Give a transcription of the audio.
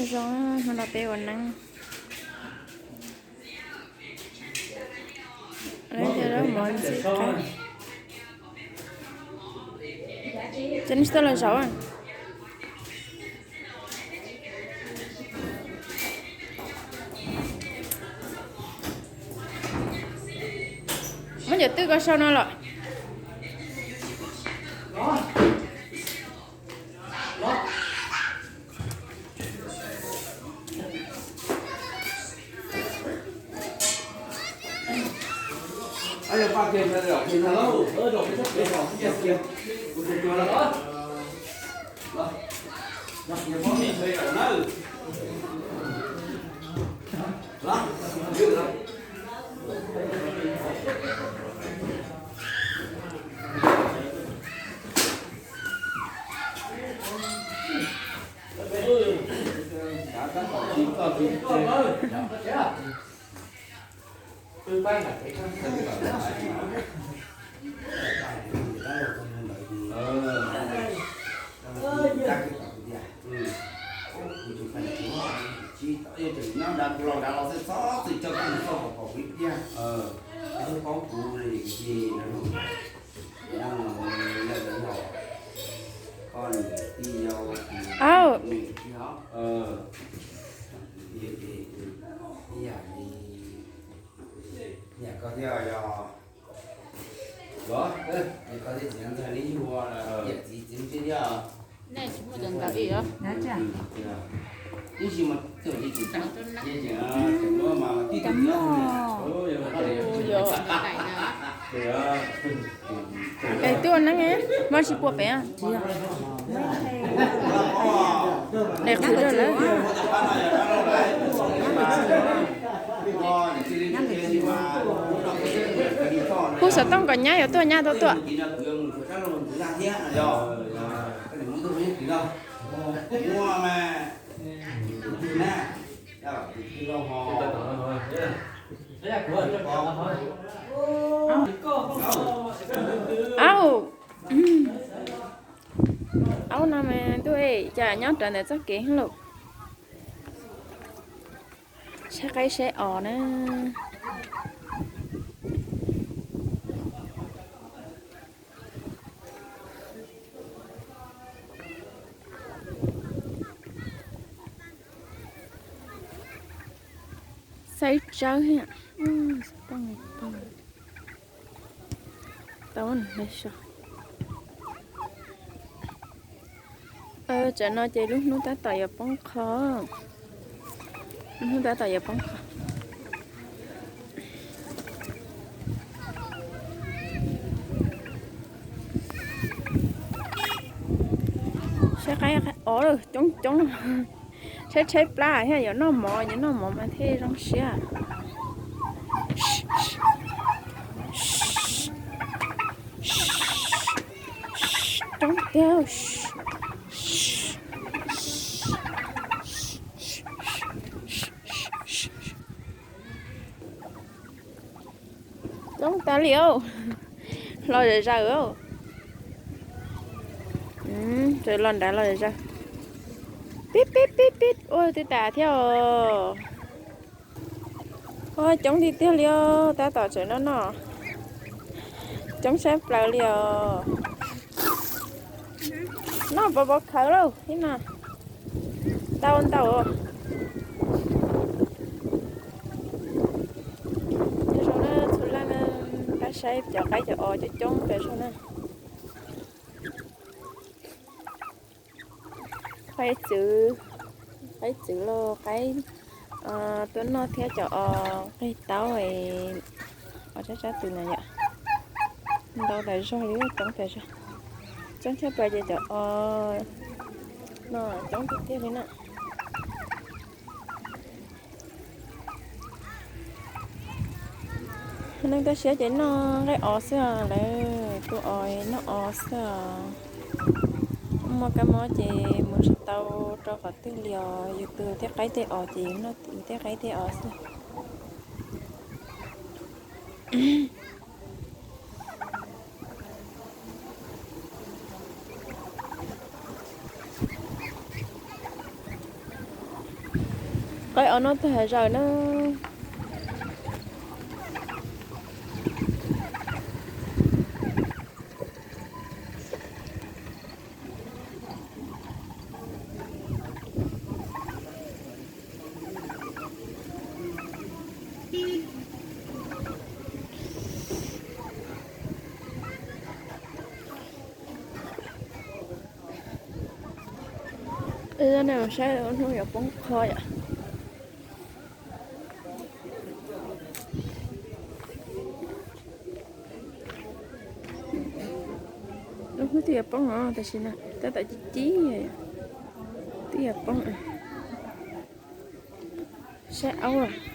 Zoo, hnub no peb ua neeb. Lawv cov zaub mov ntxim qab. Ces nej tsis tau los zaum. Muab cov twj ko sau no los. Au. Es tuaj neeb, muab tsis pua pem. Daim qhwv rau lawm. Kuv xov tooj kom nyab yuav tuaj, nyab tau tuaj. Au, au no mas ntuj, cas nyob rawv ntawm txoj kev lauj. Saib qaib saib os na. Saib tsawb thiab. Tau, tau. Tsam no ces lub hnub tab tom yuav poob qho. Lub hnub tab tom yuav poob qho. Saib qaib os coob coob. Tshaib tshaib plab thiab, yuav noj mov, yuav noj mov mas thiaj zoo siab. Coob tiag. Coob tas li os. Los zom zaws. Los nrad los zom zaws. Pib pib pib pib, ua twb tas thiab os. Ua coob tiag tiag li os, tab tom tseem noj noj. Coob sab plaws li os. Noj pov pov khawv lauj, ib no. Ntau ntau. Zoo na, txhua leej pab saib cov qaib cov os coob coob pem zoo na. Qaib txwv, qaib txwv los qaib tuaj noj thiab cov os nqaij taub, os tsab tsab tw na yom. Ntau tas zog li, coob tas zog. Coob tshaj plaws ces cov os no coob tiag tiag li na. Neeg tuaj siab ces noj nqaij os xwb, lawv tu os noj os xwb. Muaj kab mob ces mus tsis tau rau qhov twg li os, yus tu tej qaib tej os ces yus noj yus tej qaib tej os xwb. Qaib ob no tag hav zoov na. Ib zaj no saib hnub yuav poob qho yom. Lub hnub twb yuav poob os, tam sim no tab tom ci ci, twb yuav poob. Saib aub.